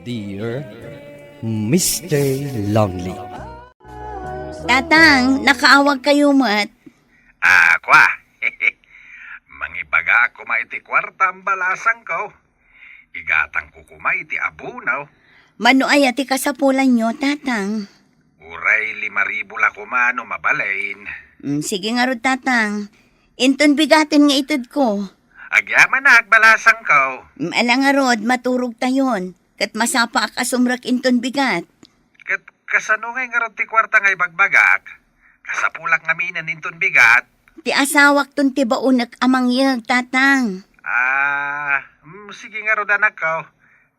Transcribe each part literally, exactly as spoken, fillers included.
Dear Mister Lonely. Tatang, nakaawag kayo met? Ah, kwa. Mangibaga koma iti kwarta a balasangko. Igatangko koma iti abono. Mano aya ti kasapulanyo, Tatang? Uray lima ribu la koma no mabalin. Mm, sige ngarud, Tatang. Inton bigaten nga itedko. Agyamanak, balasangko. Mm, ala ngarud, maturogtayon. Ket masapaak a sumrek inton bigat. Ket kasano ngay ngarud ti kuarta nga ibagbagak? Kasapulak ngaminen inton bigat. Ti asawakton ti baonek a mangyeg, Tatang. Ah, mm, sige ngarud, anakko.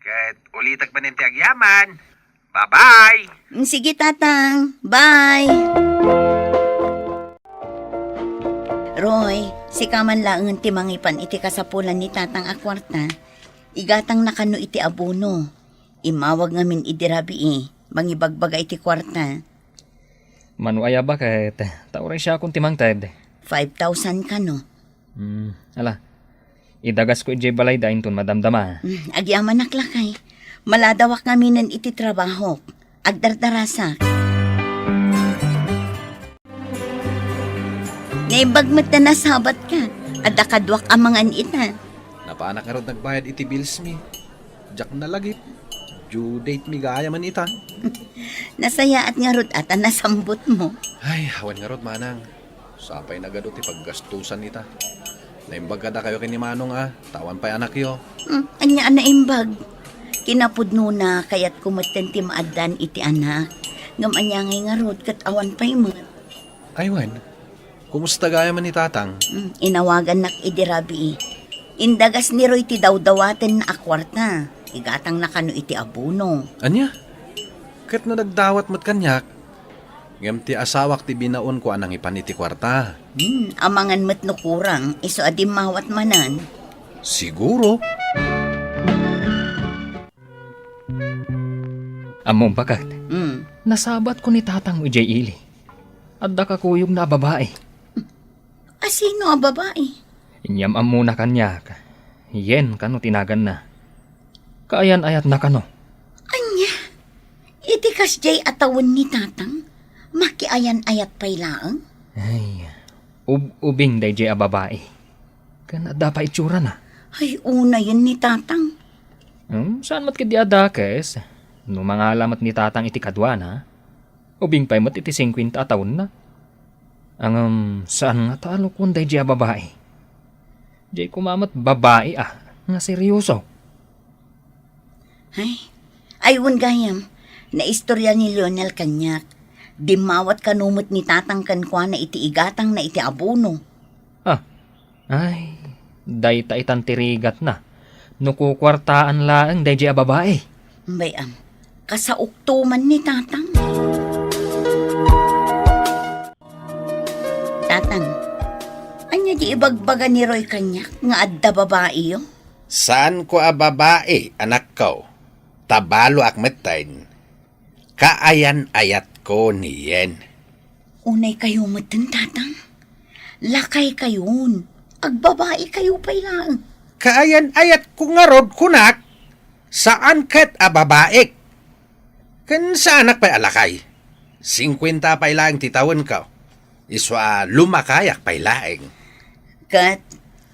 Ket ulitek manen ti agyaman. Bye-bye! Mm, sige, Tatang. Bye! Roy, sika man laengen ti mangipan iti kasapulan ni Tatang a kuarta. Igatangna kano iti abono. Immawag ngamin idi rabii, mangibagbaga iti kuarta. Mano aya baket, ta uray siakon ti mangted. Five thousand kano? Hmm, ala. Idagasko idiay balayda inton madamdama. Hmm, agyamanak lakay. Maladawak ngaminen iti trabahok. Agdardarasak. Naimbag met ta nasabatka. Adda kaduak a mangan ita. Napaanak ngarud nagbayad iti bills mi. Diak nalagip. Due date mi gayam ita. Nasayaat ngarud a ta nasambutmo. Ay, awan ngarud, manang. Sapay nagadu ti paggastusan ita. Naimbag kadakayo ken ni Manong a, ta awan pay anakyo. Hmm, ania a naimbag? Kinapudnona, kayatko metten ti maaddan iti anak. Ngem ania ngay ngarud ket awan pay met. Ay wen, kumusta gayam ni Tatang? Hmm, inawagannak idi rabii. Indagas ni Roy ti dawdawatenna a kuarta. Igatangna kano iti abono. Ania? Ket no nagdawat met kaniak, ngem ti asawak ti binaonko a nangipan iti kuarta. Hmm, amangan met no kurang, isu a dimmawat manen. Siguro. Ammom, baket? Hmm. Nasabatko ni Tatang idiay ili. Adda kakuyogna a babai. A sino a babai? Inyam-ammona kaniak. Yen kano ti naganna. Kaayan-ayatna kano. Ania? Iti kasdiay a tawen ni Tatang, makiayan-ayat pay laeng? Ay, ub-ubing daydiay a babai. Ken adda pay itsurana. Ay, unayen ni Tatang. Hmm, saan met ketdi a dakes? No mangala met ni Tatang iti kaduana, ubing pay met iti singkuenta a taonna. Ngem saan ngata a lukon daydiay a babai. Diay koma met babai a nga serioso. Ay, ay, wen gayam, naistorya ni Lionel kaniak. Dimmawat kano met ni Tatang kenkuana iti igatangna iti abono. Ah, ay, dayta itan ti rigatna. No kukuartaan laeng daydiay a babai. Bay-am, kasaokto man ni Tatang. Tatang, ania di ibagbaga ni Roy kaniak nga adda babaiyo? Saanko a babai, anakko. Ta baloak metten. Kaayan-ayatko ni Yen. Unay kayo metten, Tatang. Lakay kayon. Agbabai kayo pay laeng. Kaayan-ayatko ngarud, kunak. Saan ket a babaik. Ken saanak pay a lakay. Singkuenta pay laeng ti tawenko. Isu a lumakayak pay laeng. Ket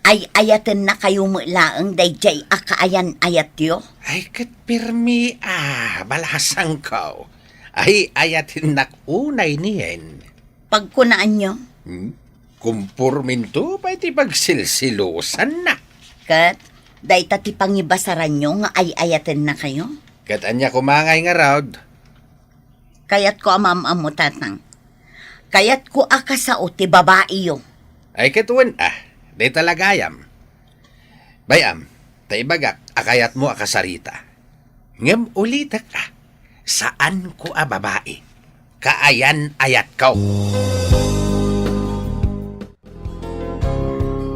ay-ayatenna kayo met laeng daydiay a kaayan-ayatyo? Ay, ket pirmi a, balasangko. Ay-ayatennak unay ni Yen. Pagkunaanyo? Hmm? Kumporminto pay ti pagsilsilusanna. Ket dayta ti pangibasaranyo nga ay-ayatenna kayo? Ket ania koma ngay ngarud? Kayatko a maam-ammo, Tatang. Kayatko a kasao ti babaiyo. Ay, ket wen a, dayta la gayam. Bay-am, ta ibagak a kayatmo a kasarita. Ngem ulitek a, saanko a babai. Kaayan-ayatko.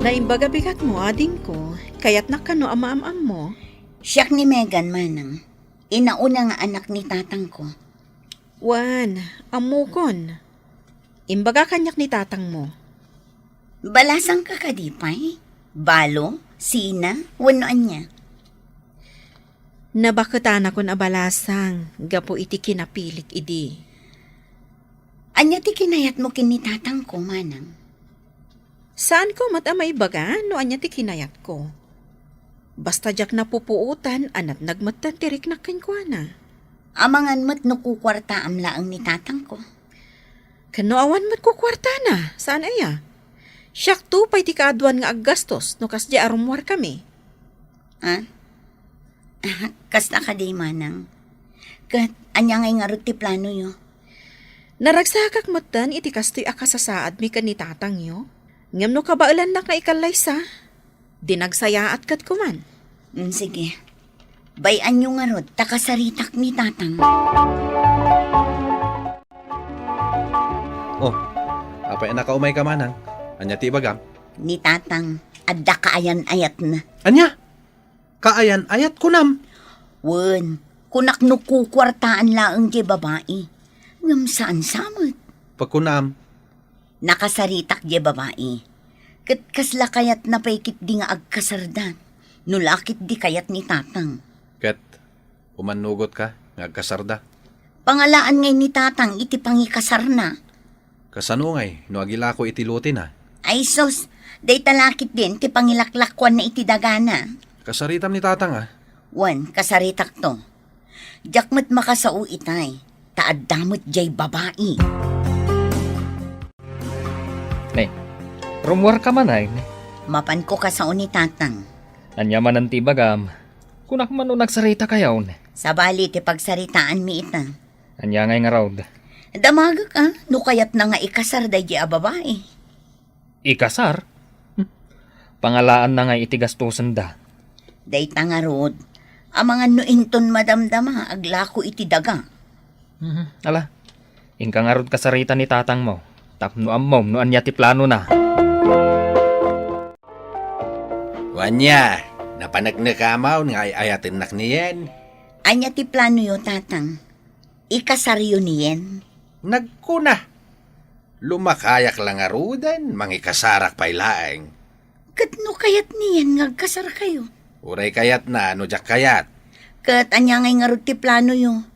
Naimbag a bigatmo, adingko. Kayatnak kano a maam-ammo? Siak ni Megan, manang. Inauna nga anak ni tatangko. Wen, ammokon. Imbaga kaniak ni tatangmo. Balasangka kadi pay? Balo? Sina? Wenno ania? Nabaketanakon a balasang gapu iti kinapilik idi. Ania ti kinayatmo ken ni tatangko, manang? Saanko met a maibaga no ania ti kinayatko. Basta diak napupuotan a natnag metten ti riknak kenkuana. Amangan met no kukuartaam laeng ni tatangko. Ken no awan met kukuartana, saan aya? Siakto pay ti kaaduan nga aggastos no kasdi a rummuarkami. Ah? Kasta kadi, manang? Ket ania ngay ngarud ti planoyo? Naragsakak metten iti kastoy a kasasaadmi ken ni tatangyo. Ngem no kabaelannak nga ikallaysa, di nagsayaat ket kuman. Mm, sige. Bay-anyo ngarud, ta kasaritak ni tatang. Oh, apay a nakaumayka, manang? Ania ti ibagam? Ni tatang, adda kaayan-ayatna. Ania? Kaayan-ayat kunam? Wen, kunak no kukuartaan laeng diay babai. Ngem saan sa met. Pakunam? Nakasaritak diay babai. Ket kasla kayatna pay ketdi nga agkasarda, no la ketdi kayat ni tatang. Ket umannugotka nga agkasarda? Pangalaan ngay ni tatang iti pangikasarna. Kasano ngay no agilako iti lotina? Ay sus, dayta la ketdin ti pangilaklakuanna iti dagana. Kasaritam ni tatang, a? Wen, kasaritakto. Diak met makasao itay, ta adda met diay babai. Ne, rummuarka manen? Mapanko kasao ni tatang. Ania manen ti ibagam? Kunak man no nagsaritakayon. Sabali ti pagsaritaanmi ita. Ania ngay ngarud? Damagek a, no kayatna nga ikasar daydi a babai. Ikasar? Hmm. Pangalaanna ngay iti gastosenda. Dayta ngarud, amangan no inton madamdama, aglako iti daga. Mhm. Ala, inka ngarud kasarita ni tatangmo, tapno ammom no ania ti planona. Wen nia, napaneknekam nga ay-ayatennak ni Yen. Ania ti planoyo, tatang? Ikasaryo ni Yen? Nagkuna, lumakayak la ngaruden, mangikasarak pay laeng. Ket no kayat ni Yen nga agkasarkayo? Uray kayatna no diak kayat. Ket ania ngay ngarud ti planoyo?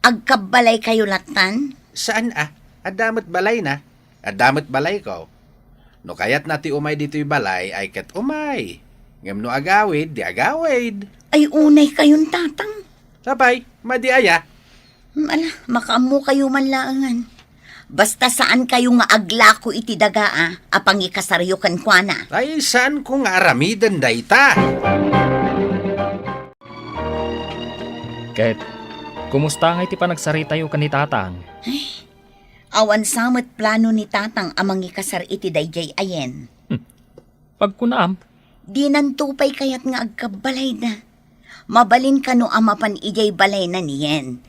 Agkabbalaykayo lattan? Saan a? Adda met balayna. Adda met balayko. No kayatna ti umay ditoy balay, ay ket umay. Ngem no agawid, di agawid. Ay, unaykayon, tatang. Apay, madi aya? Hmm, ala, makaammokayo man laengen. Basta saankayo nga aglako iti daga a, a pangikasaryo kenkuana. Ay, saanko nga aramiden dayta. Ket, kumusta ngay ti panagsaritayo ken ni tatang? Ay, awan sa met plano ni tatang a mangikasar iti daydiay a Yen. Hmm. Pagkunaam? Dinanto pay kayat nga agkabbalayda. Mabalin kano a mapan idiay balayna ni Yen.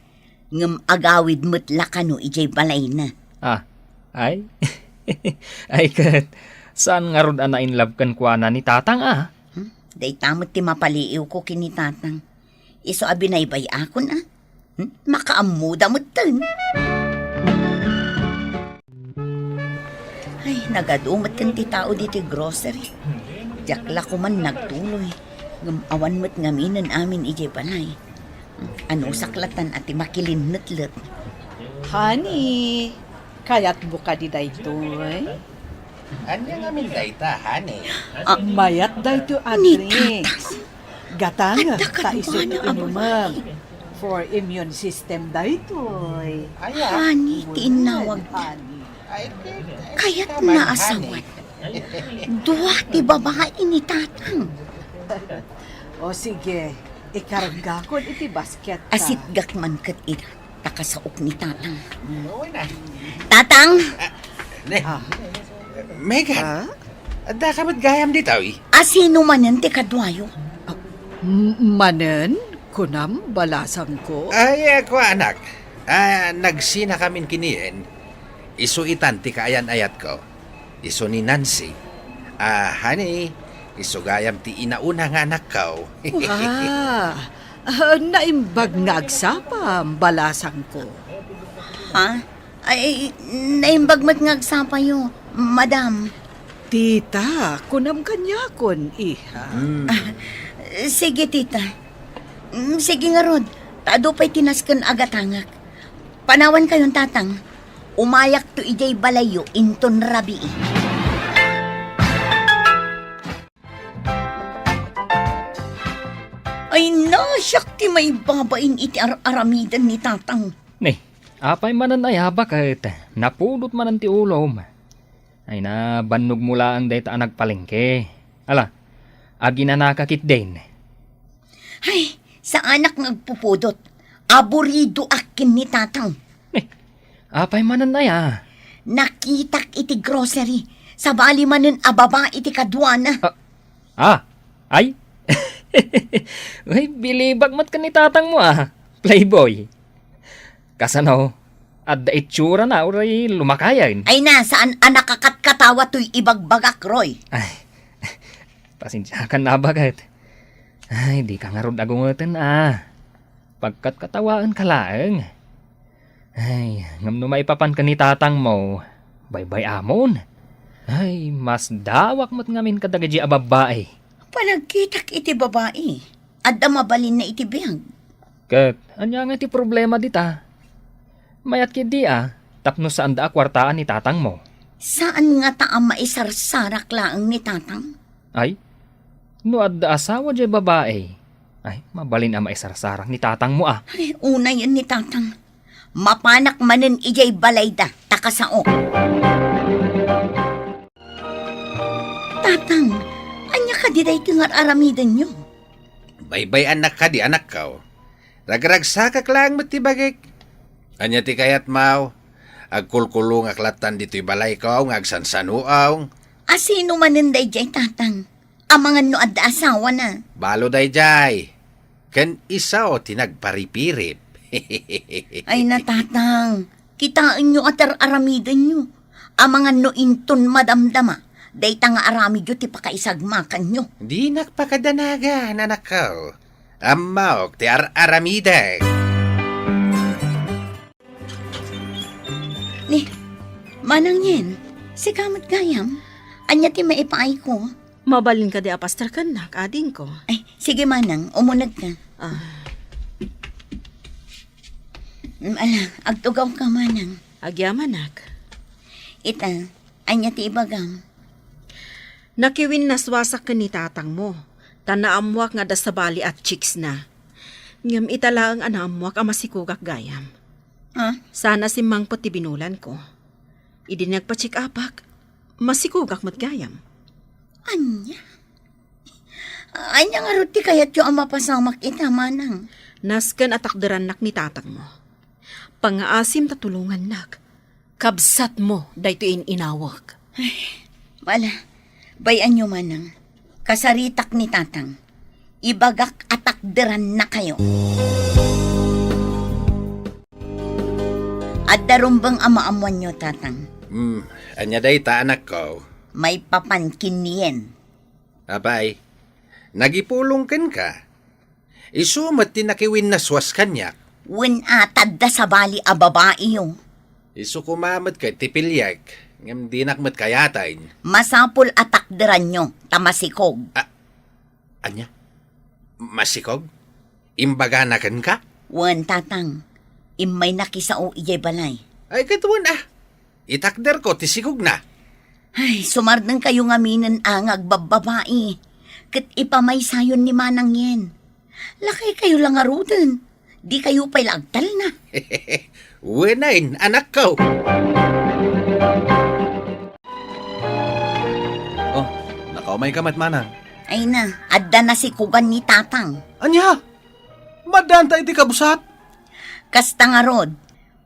Ngem agawid met la kano idiay balayna. Ah, ay? Ay ket, saan ngarud a na-in love kenkuana ni tatang a? Hmm? Dayta met ti mapaliiwko ken ni tatang. Isu a binaybay-akon a. Hmm? Makaammoda metten. Ay, nagadu metten ti tao ditoy grocery. Diak la koman nagtuloy. Ngem awan met ngaminen amin idiay balay. Hmm, anusak lattan a ti makilinnetlet. Honey, kayatmo kadi daytoy? Ania ngamin dayta, honey? Ah, mayat daytoy a drinks. Tatang. Gatangek, ta isu ti inumem. For immune system daytoy. Honey ti innawagda. Kayatna a sawat. Dua ti babai ni tatang. O sige, ikargakon iti basket ta. Asitgak man ket ida. Ta kasaok ni tatang. Tatang! Ah, ne. Ah. Megan, ah? Addaka met gayam ditoy? A sino manen ti kaduayo? Ah, m-, manen, kunam, balasangko? Ay, ako, anak. Ah, nagsinakamin ken ni Yen. Isu itan ti kaayan-ayatko. Isu ni Nancy. Ah, honey, isu gayam ti inauna nga anakko. Ah, ah, naimbag nga agsapam, balasangko. Ha? Ay, naimbag met nga agsapayo, madam. Tita, kunam kaniakon, iha. Mm. Ah, sige, tita. Mm, sige ngarud, ta adu pay ti nasken a gatangak. Panawankayon, Tatang. Umayakto idiay balayyo inton rabii. Ay, nasiak ti maibabain iti ar-aramiden ni Tatang. Ni, apay manen aya baket, napudot manen ti ulom. Ay, nabannogmo laeng dayta a nagpalengke. Ala, aginanaka ketdin. Ay, saanak nga agpupudot. Aburidoak ken ni Tatang. Ni, apay manen aya? Nakitak iti grocery. Sabali manen a babai iti kaduana. Ah, ah, ay? Ay, bilibak met ken ni Tatangmo, ah. Playboy. Kasano? Adda itsurana uray lumakayen? Ay na, saan a nakakatkatawa toy ibagbagak, Roy? Ay, pasensiakan a baket. Ay, dika ngarud agungeten a. Pagkatkatawaenka laeng. Ay, ngem no maipapan ken ni Tatangmo, baybay-amon. Ay, masdawak met ngamin kadagiti a babbai. Panagkitak iti babai, adda mabalinna iti biag. Ket ania nga ti problema dita? Mayat ketdi a, tapno saanda a kuartaan ni Tatangmo. Saan ngata a maisarsarak laeng ni Tatang? Ay, no adda asawa diay babai, ay, mabalin a maisarsarak ni Tatangmo a. Ay, unayen ni Tatang. Mapanak manen idiay balayda, ta kasaok. Tatang, ania kadi daytoy nga ar-aramidenyo? Baybay-annak kadi, anakko. Ragragsakak laeng met ti bagik. Ania ti kayatmo? Agkulkulongak lattan ditoy balayko nga agsansanoaw. A, sino manen daydiay, Tatang? Amangan no adda asawana. Balo daydiay. Ken isu ti nagparipirip. Ay na, Tatang, kitaenyo a ti ar-aramidenyo. Amangan no inton madamdama dayta nga aramidyo ti pakaisagmakanyo. Dinak pakadanagan, anakko. Ammok ti ar-aramidek. Ni, Manang Yen, sika met gayam? Ania ti maipaayko? Mabalin kadi a pastor kennak, adingko? Ay, sige, Manang, umunegka. Ah. Mm, ala, agtugawka, Manang. Agyamanak. Ita, ania ti ibagam? Nakiwinnaswasak ken ni tatangmo, ta naammoak nga adda sabali a chicks na. Ngem ita laeng a naammoak a masikogak gayam. Ah? Saan a simmangpet ti binulanko. Idi nagpa-check-upak, masikogak met gayam. Ania? Ania ngarud ti kayatyo a mapasamak ita, Manang? Nasken a takderannak ni tatangmo. Pangngaasim ta tulongannak. Kabsatmo daytoy in-inawek. Ay, wala. Bay-anyo, Manang. Kasaritak ni Tatang. Ibagak a takderannakayo. Adda rumbeng a maammoanyo, Tatang. Hmm, ania dayta, anakko? Maipapan ken ni Yen. Apay, nagipulong kenka? Isu met ti nakiwinnaswas kaniak. Wen a, ta adda sabali a babaiyo. Isu koma met ket ti piliek, ngem dinak met kayaten. Masapul a takderanyo, ta masikog. A-, ania? Masikog? Imbagana kenka? Wen, Tatang. Immayna kisao idiay balay. Ay, ket wen a. Itakderko ti sikogna. Ay, sumardengkayo ngaminen a nga agbabbabai. Ket ipamaysayon ni Manang Yen. Lakaykayo la ngaruden. Dikayo pay la agtalna. Wen a, anakko. Oh, nakaumayka met, Manang. Ay na, adda nasikogan ni Tatang. Ania? Maddaan ta iti kabsat? Kasta ngarud,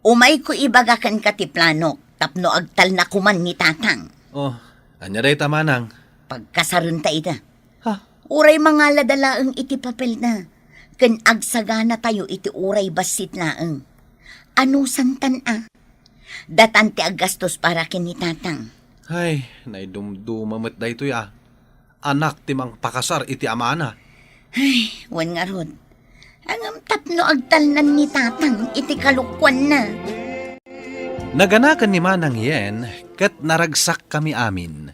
umayko ibaga kenka ti planok tapno agtalna koman ni Tatang. Oh, ania dayta, Manang? Pagkasarenta ida. Ha? Uray mangalada laeng iti papelna, ken agsaganatayo iti uray bassit laeng. Anusantan a? Datan ti aggastos para ken ni Tatang. Ay, naidumduma met daytoy a. Anak ti mangpakasar iti amana. Ay, wen ngarud. Ngem tapno agtalnan ni Tatang iti kalokuanna. Naganakan ni Manang Yen ket naragsakkami amin.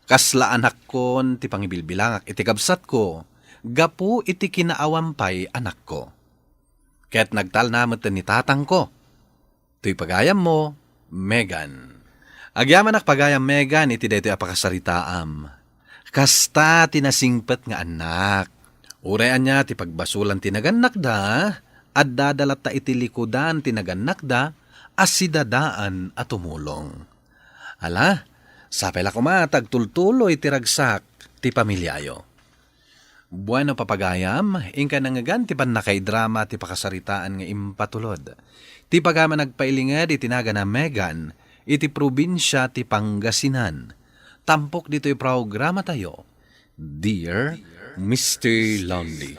Kasla anakkon ti pangibilbilangak iti kabsatko, gapu iti kinaawam pay a nakko. Ket nagtalna met ni tatangko. Toy pagayammo, Megan. Agyamanak pagayam, Megan, iti daytoy a pakasaritaam. Kasta ti nasingpet nga annak. Uray ania ti pagbasolan ti nagannakda, addada latta iti likudan ti nagannakda a sidadaan a tumulong. Ala, sapay la koma ta agtultuloy ti ragsak ti pamiliayo. Bueno, papagayam, inka nangngegan ti pannakaidrama ti pakasaritaan nga impatulod. Ti pagayam a nagpailinged iti nagan a Megan iti probinsia ti Pangasinan. Tampok ditoy programatayo, Dear Mister Lonely.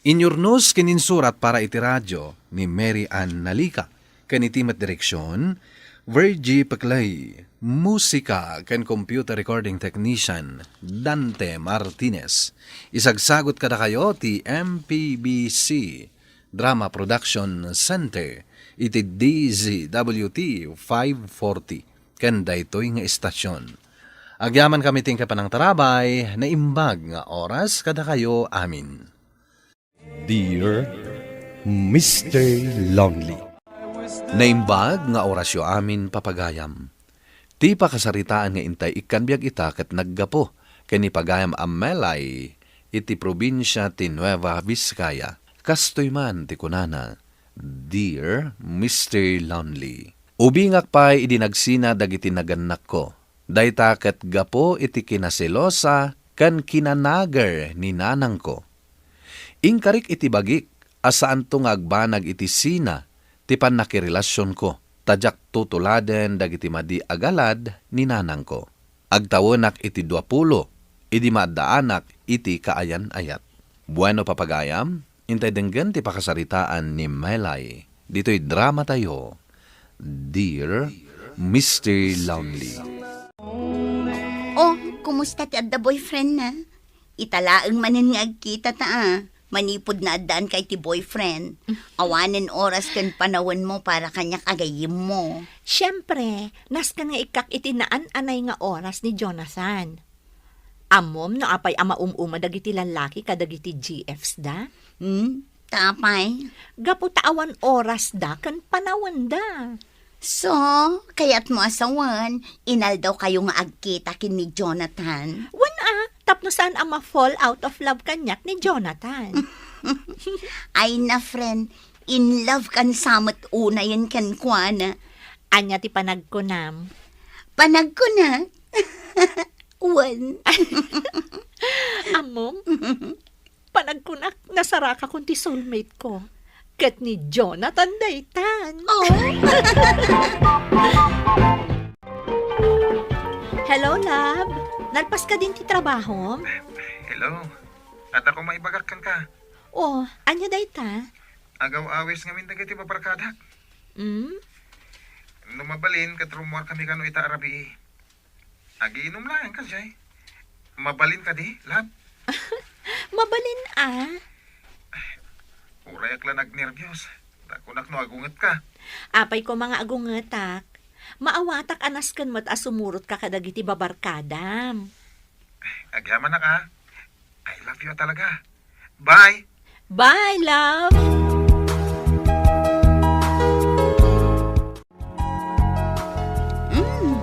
Inyurnos ken insurat para iti radyo ni Mary Ann Nalica. Ken iti met direksion, Virgie Peclay. Musika ken computer recording technician, Dante Martinez. Isagsagot kadakayo ti M P B C Drama Production Center iti D Z W T five forty ken daytoy nga estasion. Agyaman kami ti panangtarabay, naimbag nga oras kadakayo amin. Dear Mister Lonely. Naimbag nga orasyo amin, papagayam. Ti pakasaritaan nga intay ikkan biag ita ket naggapu ken ni pagayam a Melay iti probinsia ti Nueva Vizcaya. Kastoy man ti kunana, Dear Mister Lonely. Ubingak pay idi nagsina dagiti nagannakko. Dayta ket gapu iti kinaselosa ken kinanager ni nanangko. Inkarik iti bagik a saanto nga agbanag iti sina ti pannakirelasionko, ta diak tutuladen dagiti madi a galad ni nanangko. Agtawenak iti duapulo idi maaddaanak iti kaayan-ayat. Bueno, papagayam, intay denggen ti pakasaritaan ni Melay ditoy dramatayo, Dear Mister Lonely. Oh, kumusta ti adda boyfriend na? Ita laeng manen nga agkita ta, ah. Manipud naaddaanka iti boyfriend, awanen oras ken panawenmo para kaniak a gayyemmo. Siempre, nasken nga ikkak iti naan-anay nga oras ni Jonathan. Ammom no apay a maum-uma dagiti lallaki kadagiti G Fs da? Hmm? Ta apay? Gapu ta awan oras da ken panawenda. So, kayatmo a sawen, inaldaw kayo nga agkita ken ni Jonathan? Wen a, tapno saan a ma-fall out of love kaniak ni Jonathan. Ay na, friend, in love kan sa met unayen kenkuana. Ania ti panagkunam? Panagkunak? Wen. Ammom? Panagkunak, nasarakakon ti soulmate ko. Ket ni Jonathan daytan. Oh. Hello, love. Nalpas ka din ti trabahom? Hello. Adda ko maibagak kenka. Oh, ania dayta? Agaw-awis ngamin dagiti babarkadak. Hmm? No mabalin, ket rummuar kami kano ita a rabii. Agiinum laeng kadi. Mabalin kadi, love? Mabalin a. Urayak la nagnerbios. Ta kunak no agungetka. Apay koma nga agungetak. Maawatak a nasken met a sumurotka kadagiti babarkadam. Agyamanak a. I love you talaga. Bye! Bye, love! Mm.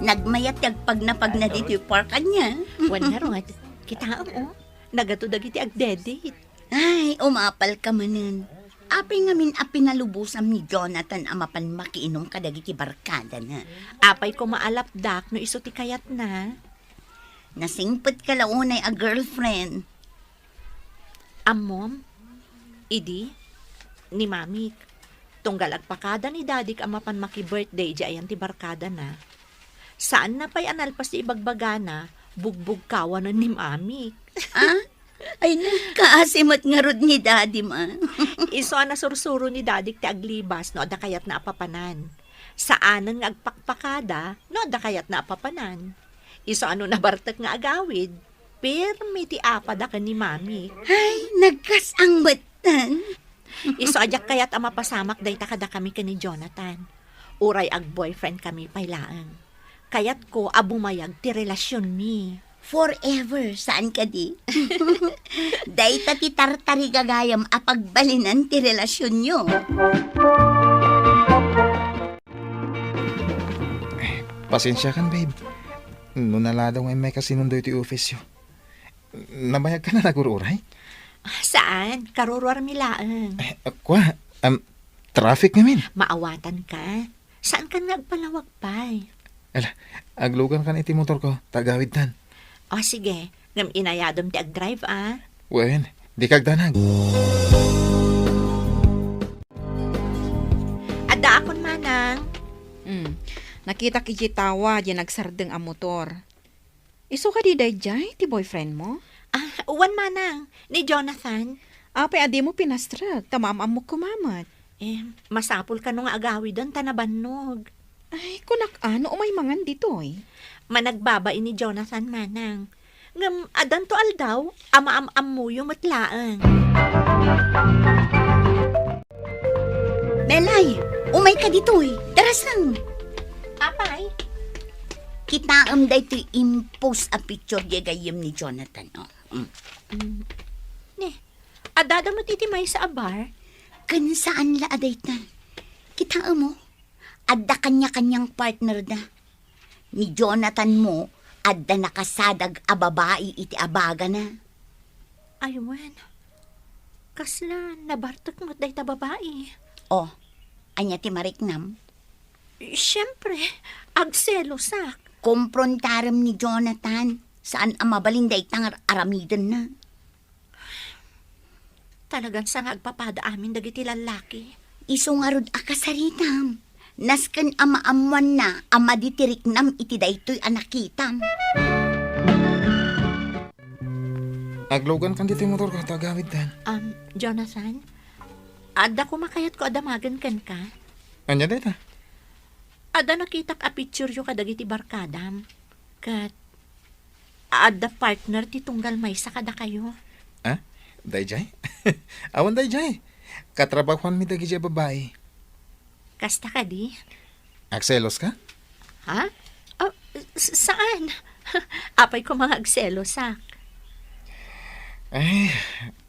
Nagmayat ti agpagnapagna ditoy park ania. Wen ngarud, kitaem, oh. Nagato dagiti agdedit. Ay, umapal ka manen. Apay ngamin a pinalubosam ni Jonathan a mapan makiinum kadagiti barkadana? Apay koma a lapdak no isu ti kayatna? Nasingpet ka la unay a girlfriend. Ammom, idi, ni Mamik, tunggal agpakada ni Dadik a mapan maki-birthday idiay ayan ti barkadana. Saanna pay a nalpas ti ibagbagana, bugbugkawanen ni Mamik. Ah? Ay, nagkaasi met ngarud ni Daddy, ma. Isu a nasursuro ni Dadik ti aglibas no adda kayatna a papanan. Saanen nga agpakpakada no adda kayatna a papanan. Isu a no nabartek nga agawid, pirmi ti apada ken ni Mami. Ay, nagkas-ang metten. Isu a diak kayat a mapasamak dayta kadakami ken ni Jonathan. Uray ag-boyfriend kami pay laeng. Kayatko a bumayag ti relasionmi. Forever, saan kadi? Dayta ti tartari gagayam a pagbalinan ti relasionyo. Pasensiakan, babe. No naladaw nga immay kasinundoyo ti officeyo. Nabayagkan a nagur-uray? Saan? Karuruarmi laeng. Eh, kua, um, traffic ngamin. Maawatanka. Saankan nga agpalawag pay? Ala, aglugankan iti motorko, ta agawidtan. O, sige. Ngem inayadem ti agdrive, a? Wen, dika agdanag. Addaakon, manang. Hmm. Nakitak idiay tawa, diay nagsardeng a motor. Isu kadi daydiay ti boyfriendmo? Ah, wen, manang. Ni Jonathan. Apay a dimo pinastrek, ta maam-ammok koma met. Eh, masapul kano nga agawiden ta nabannog. Ay, kunak a, no umay mangan ditoy. Managbabai ni Jonathan, manang. Ngem addanto aldaw a maam-ammoyo met laeng. Melay, umayka ditoy. Darasang. Apay? Kitaem daytoy impost a picture diay gayyem ni Jonathan, o. Mm. Mm. Ni, adda met iti maysa a bar? Ken saan la a dayta. Kitaem, o. Adda kanya-kaniang partnerda. Ni Jonathan mo, adda nakasadag a babai iti abagana. Ay, wen. Kasla nabartek met dayta babai. O, ania ti mariknam? Siempre, agselosak. Komprontarem ni Jonathan. Saan a mabalin dayta nga ar-, aramidenna. Talagan sa nga agpapada amin dagiti lallaki. Isu ngarud a kasaritam. Nasken a maammoanna a madi ti riknam iti daytoy a nakitam. Aglugankan ditoy motorko, ta agawidtan. Um, Jonathan, adda koma kayatko a damagen kenka. Ania dayta? Adda nakitak a pictureyo kadagiti barkadam. Ket adda partner ti tunggal maysa kadakayo. Ah? Daydiay? Awan daydiay. Katrabahoanmi dagidiay a babai. Kasta kadi? Agseloska? Ha? Ah, s-, saan? Apay koma nga agselosak? Ay,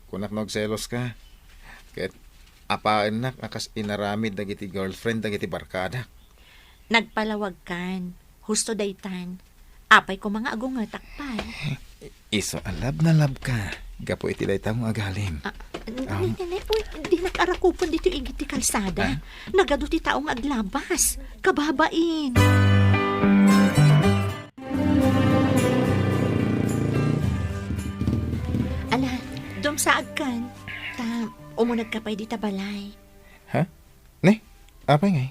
kunak no agseloska. Ket apaennak a kas inaramid dagiti girlfriend dagiti barkadak. Nagpalawagkan. Husto daytan. Apay koma nga agungetak pay? Isu a love na love ka gapu iti dayta nga agalim. Ah, n-, Am? Ni, ni, uy, dinak arakupen ditoy igid ti kalsada. Ah? Nagadu ti tao nga aglabas. Kababain. Ala, dumsaagkan. Ta, umunegka pay dita balay. Ha? Ne? Apay ngay?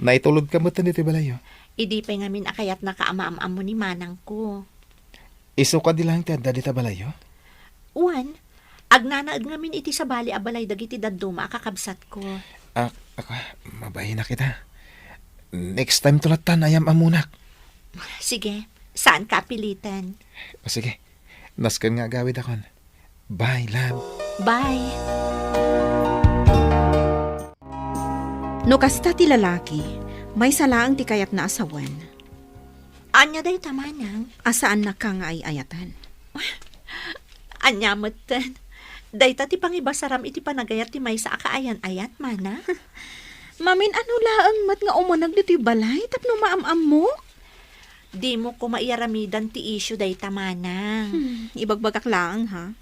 Naitulodka met ditoy balayyo? Idi pay ngamin a kayatnaka a maam-ammo ni manangko. Isu kadi laeng ti adda dita balayyo? Wen, agnanaed ngamin iti sabali a balay dagiti dadduma a kakabsatko. Ah, ako, mabain a kita. Next time to lattan, ayam-ammonak. Sige, saanka a piliten. O, sige. Nasken nga agawidakon. Bye, love. Bye. No kasta ti lalaki, maysa laeng ti kayatna a sawen. Ania dayta, manang? A saannaka nga ay-ayaten. Ania metten? Dayta ti pangibasaram iti panagayat ti maysa a kaayan-ayat, manang? Mamin-ano laeng met nga umuneg ditoy balay tapno maam-ammok? Dimo koma iyaramidan ti isyu dayta, manang. Hmm, ibagbagak laeng, ha?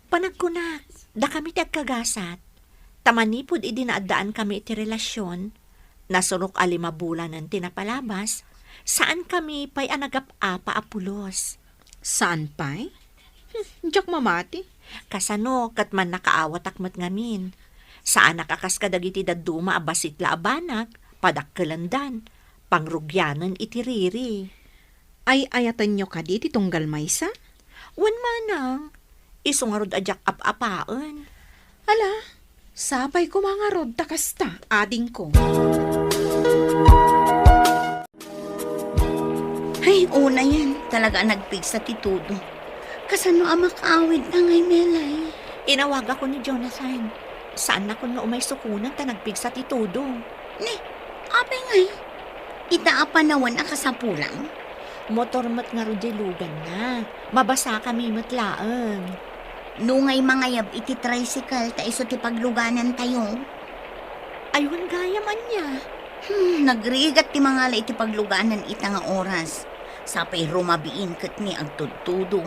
Panagkunak, dakami ti agkagasat. Ta manipud idi naaddaankami iti relasion, nasurok a lima bulanen ti napalabas, saankami pay a nagap-apa a pulos. Saan pay? Hmm, diak mamati. Kasano ket mannakaawatak met ngamin? Saanak a kas kadagiti dadduma a bassit la a banag, padakkelendan, pangrugianen iti riri. Ay-ayatenyo kadi ti tunggal maysa? Wen manang, isu ngarud a diak ap-apaen. Ala, sapay koma ngarud ta kasta, adingko. Ay, unayen, talaga a nagpigsa ti todo. Kasano a makaawid ngay, Melay? Inawagakon ni Jonathan. Saannakon nga umay sukonen ta nagpigsa ti todo. Ni, apay ngay? Ita a panawen a kasapulam? Motor met ngarud diay luganna. Mabasakami met laeng. No ngay mangayab iti tricycle ta isu ti pagluganantayo. Ay, wen gayam ania? Hmm, nagrigat ti mangala iti pagluganan ita nga oras. Sapay rumabiin ket ni agtudtudo.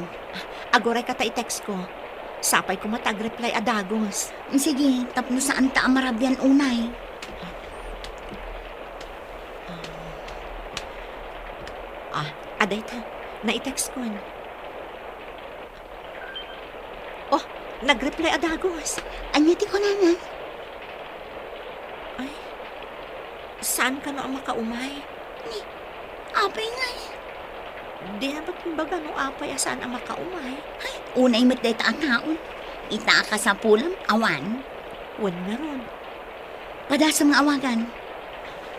Agurayka ta i-text ko. Sapay koma ta agreply a dagus. Sige, tapno saanta a marabian unay. Ah, adayta. Nai-text ko. Oh, nagreply a dagus. Ania ti kunana? Ay, saan kano a makaumay? Ni, apay ngay? Di na met imbaga no apay a saan a makaumay? Ay, unay met dayta a taon. Ita a kasapulam, awan. Wen ngarud. Padasem nga awagan.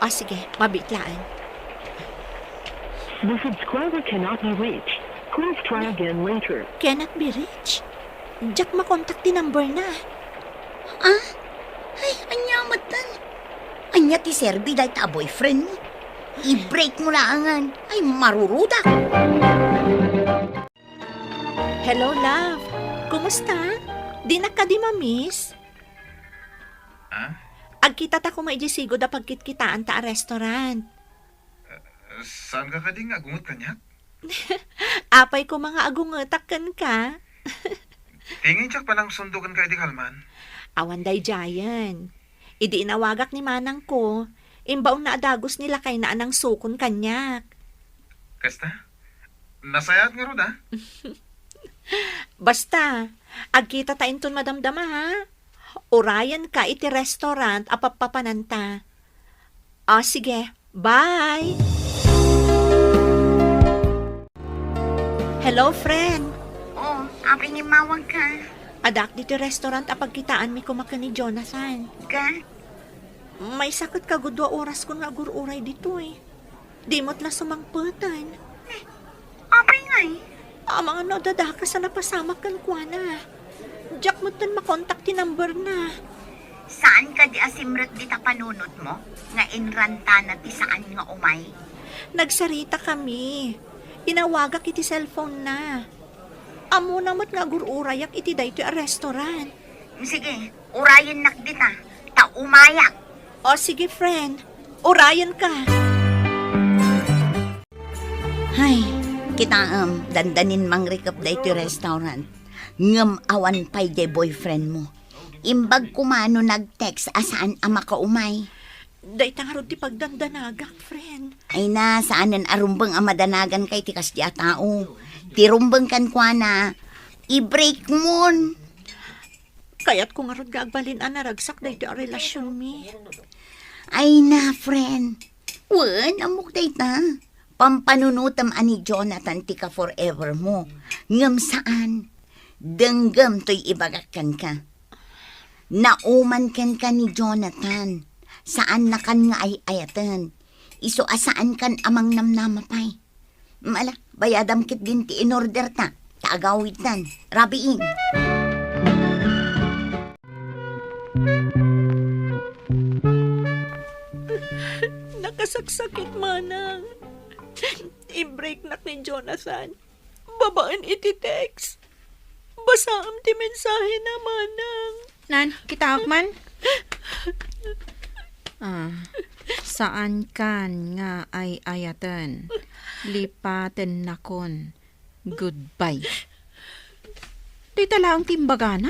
Ah, sige, mabiit laeng. The subscriber cannot be reached. Please try again later. Cannot be reached? Diak makontak ti number na. Ah? Ay, ania metten? Ania ti serbi dayta a boyfriend mo? I-break mo laengen. Ay, marurudak. Hello, love. Kumusta? Dinak kadi ma-miss? Ah? Agkitata koma idiay sigud a pagkitkitaanta a restaurant. Saanka kadi nga agunget kaniak? Apay koma nga agungetak kenka? Ti ngay diak panangsundo kenka idi kalman. Awan daydiayen. Idi inawagak ni manangko, imbaonna a dagus ni lakayna a nangsukon kaniak. Kasta? Nasayaat ngarud, a? Basta, agkitata inton madamdama, ha? Urayenka iti restaurant a pappapananta. Ah, sige. Bye! Hello, friend. Oh, apay nga immawagka? Addaak ditoy restaurant a pagkitaanmi koma ken ni Jonathan. Ket? Maysa ket kagudua oraskon nga agur-uray ditoy. Di met la sumangpeten. Eh, apay ngay? Amangan no adda dakes a napasamak kenkuana. Diak metten makontak ti number na. Saan kadi a simrek dita panunotmo nga inrantana ti saan nga umay? Nagsaritakami. Inawagak iti cellphone na. Ammona met nga agur-urayak iti daytoy a restaurant. Sige, urayennak dita, ta umayak. O sige, friend. Urayenka. Hay, kitaem, dandanin mangrikep daytoy restaurant. Ngem awan pay diay boyfriend mo. Imbag koma no nag-text a saan a makaumay. Dayta ngarud ti pagdandanagak, friend. Ay na, saanen a rumbeng a madanagan kay ti kasdi a tao. Ti rumbeng kenkuana, i-break mon. Kayatko ngarud nga agbalin a naragsak daytoy a relasionmi. Ay na, friend. Wen, ammok dayta. Pampanunotem a ni Jonathan ti ka-forever mo. Ngem saan. Denggem toy ibagak kenka. Nauman kenka ni Jonathan. Saannakan nga ay-ayaten. Isu a saankan a mangnamnama pay. Ala, bayadam ketdin ti in-order ta, ta agawidtan. Rabiin. Nakasaksakit, manang. I-breaknak ni Jonathan. Babaen iti text. Basaem ti mensahena, manang. Nan, kitaak man. Ah, saankan nga ay-ayaten. Lipatennakon. Goodbye. Dayta laeng ti imbagana?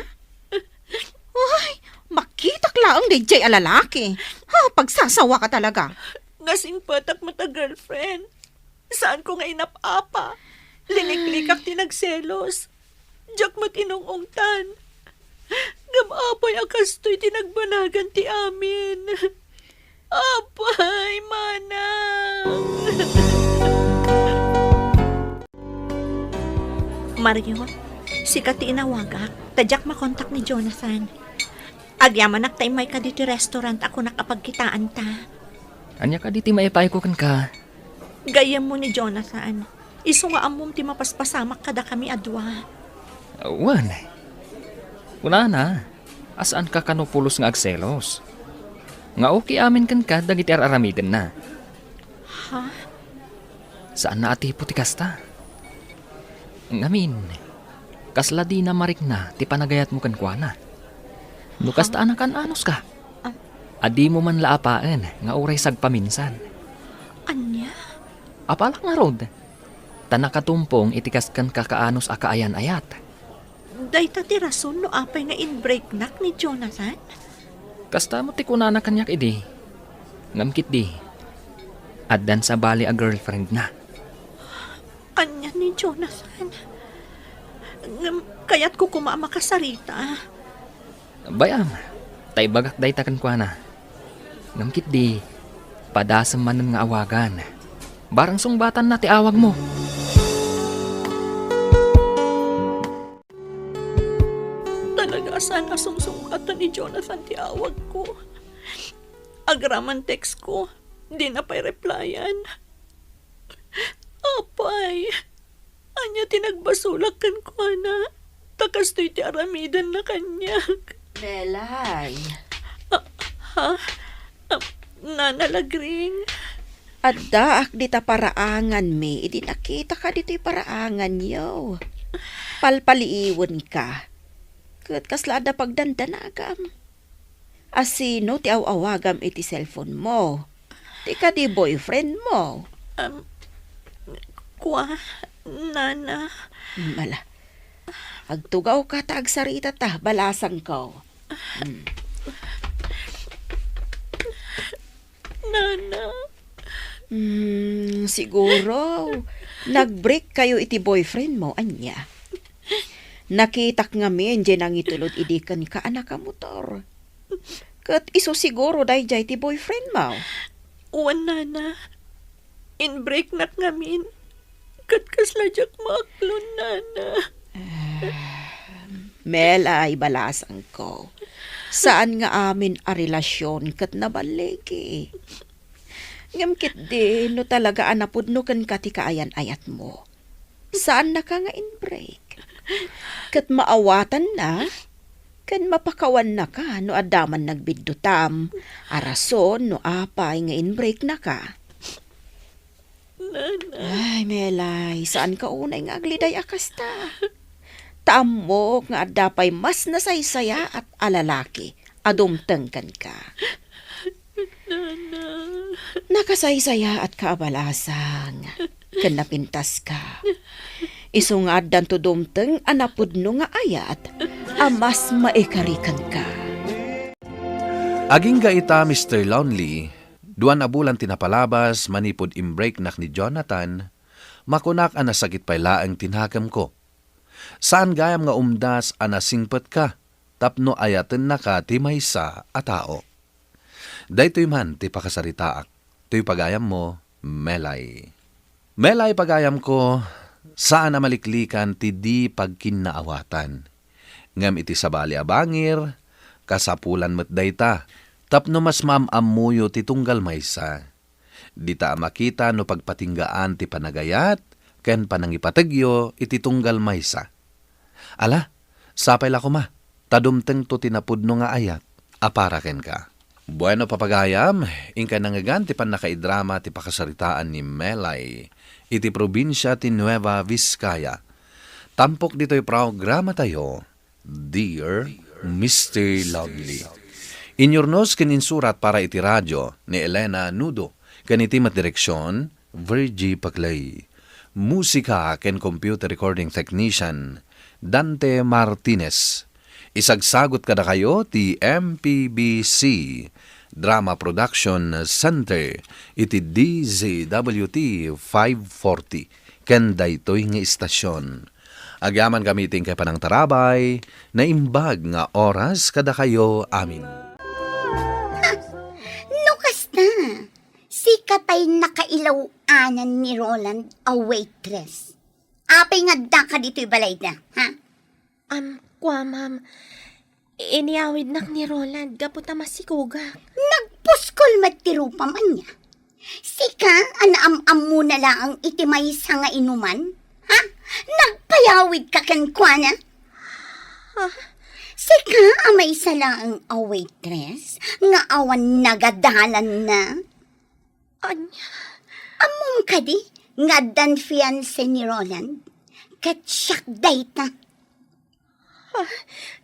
Ay, makitak laeng daydiay a lalaki. Ha, pagsasawaka talaga. Nasingpetak met a girlfriend. Saanko nga inap-apa. Liniklikak ti nagselos. Diak met inung-ungtan. Ngem apay a kastoy ti nagbanagan ti amin? Apay, manang! Mario, sika ti inawagak, ta diak makontak ni Jonathan. Agyamanak ta immayka ditoy restaurant a kunak a pagkitaanta. Ania kadi ti maipayko kenka? Gayyemmo ni Jonathan. Isu nga ammom ti mapaspasamak kadakami a dua. Wen. Kunana, a saanka kano pulos nga agselos. Nga okay amin kenka dagiti ar-aramidenna. Ha? Saanna a tipo ti kasta. Ngamin, kasla dina marikna ti panagayatmo kenkuana. No kasta a nakan-anuska, a dimo man la apaen nga uray sagpaminsan. Ania? Apalak ngarud, ta nakatumpong iti kas-, kenka kaanus a kaayan-ayat. Dayta ti rason no apay nga inbreaknak ni Jonathan? Kasta met ti kunana kaniak idi. Ngem ketdi, addan sabali a girlfriendna. Ania ni Jonathan? Ngem kayatko koma a makasarita. Bay-am, ta ibagak dayta kenkuana. Ngem ketdi, padasem manen nga awagan. Barang sungbatanna ti awagmo. Talaga a saan a sungsungbatan ni Jonathan ti awagko. Agraman textko, dina pay replyan. Apay, ania ti nagbasolak kenkuana? Ta kastoy ti aramidenna kaniak. Melay. Ah, ha? Ah, Nana Lagring? Addaak dita paraanganmi idi nakitaka ditoy paraanganyo. Palpaliiwenka. Ket kasla adda pagdandanagam? A sino ti aw-awagam iti cellphone mo? Ti kadi boyfriend mo? Am, kua, Nana. Mala. Agtugawka ta agsaritata, balasangko. Mm. Nana. Hmm, siguro, nag-break kayo iti boyfriend mo, ania? Nakitak ngamin diay nangitulod idi kenka a nakamotor. Ket isu siguro daydiay ti boyfriend mo. Wen, Nana. Inbreaknak ngamin. Ket kasla diak maaklon, Nana. Melay, balasangko. Saan nga amin a relasyon ket naballigi. Ngem ketdi, no talaga a napudno kenka ti kaayan-ayatmo, saannaka nga inbreak. Ket maawatanna, ken mapakawannaka no adda man nagbiddutam a rason no apay nga inbreaknaka. Nana. Ay, Melay, saanka unay nga agliday a kasta. Ta ammok nga adda pay mas nasaysayaat a lalaki a dumteng kenka. Nana. Nakasaysayaatka a balasang, ken napintaska. Isu nga addanto dumteng a napudno nga ayat a mas maikari kenka. Agingga ita, Mister Lonely, dua a bulan ti napalabas manipud inbreaknak ni Jonathan, makunak a nasakit pay laeng ti nakemko. Saan gayam nga umdas a nasingpetka tapno ayatennaka ti maysa a tao. Daytoy man ti pakasaritaak. Toy pagayammo, Melay. Melay, pagayamko, saan a maliklikan ti di pagkinnaawatan. Ngem iti sabali a bangir, kasapulan met dayta, tapno mas maam-ammoyo ti tunggal maysa. Dita a makita no pagpatinggaan ti panagayat ken panangipategyo iti tunggal maysa. Ala, sapay la koma, ta dumtengto ti napudno nga ayat a para kenka. Bueno, papagayam, inkay nangngegan ti pannakaidrama ti pakasaritaan ni Melay iti probinsia ti Nueva Vizcaya. Tampok ditoy programatayo, Dear Mister Lovely. Inyurnos ken insurat para iti radio ni Elena Nudo, ken iti met direksion, Virgie Paclay. Musika ken computer recording technician, Dante Martinez. Isagsagut kadakayo ti M P B C Drama Production Center iti D Z W T five forty ken daytoy nga istasyon. Agyamankami iti inkay panangtarabay, naimbag nga oras kadakayo amin. No kasta, sika pay nakailaw-anan ni Roland a waitress. Apay nga addaka ditoy balayda, ha? Am, kua, ma'am. Inyawidnak ni Roland gapu ta masikogak. Nagpuskol met ti rupam ania. Sika a naam-ammona laeng iti maysa nga inuman? Ha? Nagpayawidka kenkuana? Ah? Sika a maysa laeng a waitress nga awan nagadalanna? Ania? Ammom kadi? nga addan fiancé ni Roland, ket siak dayta. Ah,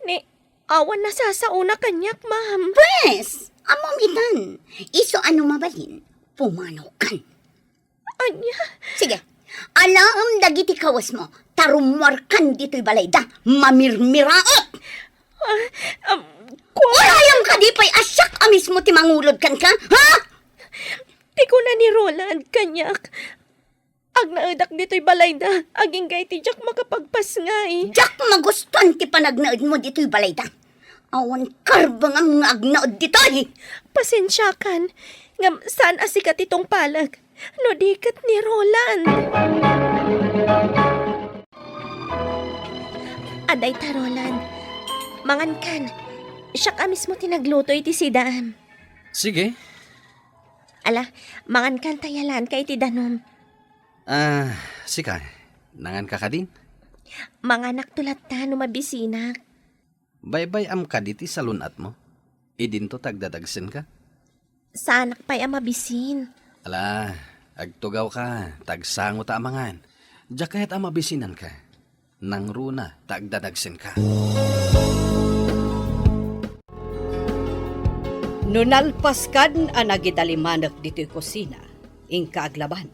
ni, awan nasasaona kaniak, ma'am. Pwes, ammom itan. Isu a no mabalin, pumanaw kan. Ania? Sige, alaem dagiti kawesmo, ta rummuarkan ditoy balayda, mamirmiraot! Ah, um, Urayam kadi pay a siak a mismo ti mangulod kenka, ha? Ti kuna ni Roland kaniak, agnaedak ditoy balayda, agingga iti diak makapagpasngay. Diak magustuan ti panagnaedmo ditoy balayda. Awan karbengam nga agnaed ditoy. Pasensiakan, ngem saan a sika ti tungpalek, no di ket ni Roland. Adayta, Roland. Mangankan. Siak a mismo ti nagluto iti sidaam. Sige. Ala, mangankan ta yalanka iti danum. Ah, sika, nanganka kadin? Manganakto latta no mabisinak. Baybay-am kadi ti salun-atmo? Idinto ti agdadagsenka? Saanak pay a mabisin. Ala, agtugawka, ta agsango ta a mangan. Diak kayat a mabisinanka. Nangruna ta agdadagsenka. No nalpaskan a nagidalimanek ditoy kusina, inka aglaban.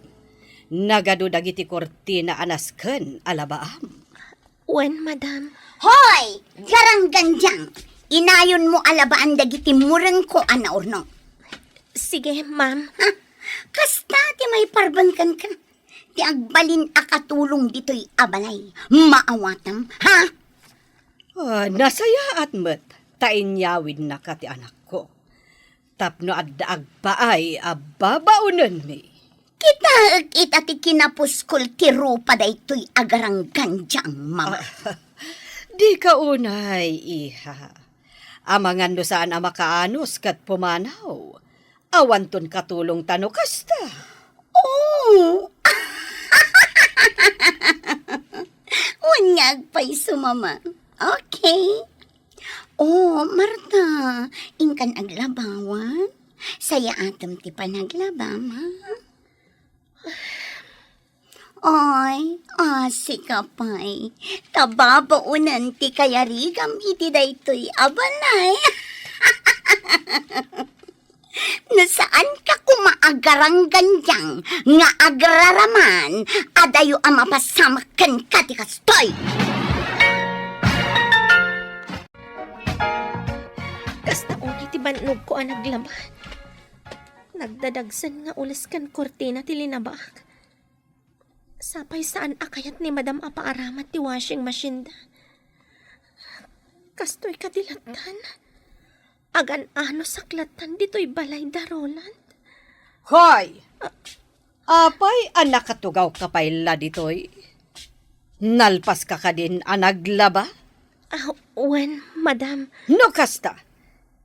Nagadu dagiti kurtina a nasken a labaam. Wen, madam. Hoy! Garanggandiang! Inayonmo a labaan dagiti murengko a naurnong. Sige, ma'am. Ha? Kasta ti maiparbeng kenka. Ti agbalin a katulong ditoy a balay. Maawatam, ha? Ah, nasayaat met ta inyawidnaka ti anakko. Tapno adda agpaay a babaonenmi. Kitaek ita ti kinapuskol ti rupa daytoy a garanggandiang, mama. Ah, dika unay, iha. Amangan no saan a makaanus ket pumanaw. Awanton katulongta no kasta. Oh! Wen nga agpayso, mama. Okay. Oh, Marta, inkan aglabawan. Sayaatem ti panaglabam, ha? Oy, asi ka pay. Ta babaonen ti kayarigam iti daytoy a balay. No saanka koma a garanggandiang nga agraraman, adayo a mapasamak kenka ti kastoy. Kasta unay ti bannogko a naglaban. Nagdadagsen nga ules ken kurtina ti linabak. Sapay saan a kayat ni Madam a paaramat ti washing machine da. Kastoy kadi lattan? Agan-anusak lattan ditoy balay da, Roland? Hoy! Apay a nakatugawka pay la ditoy? Nalpaska kadin a naglaba? Ah, wen, madam. No kasta,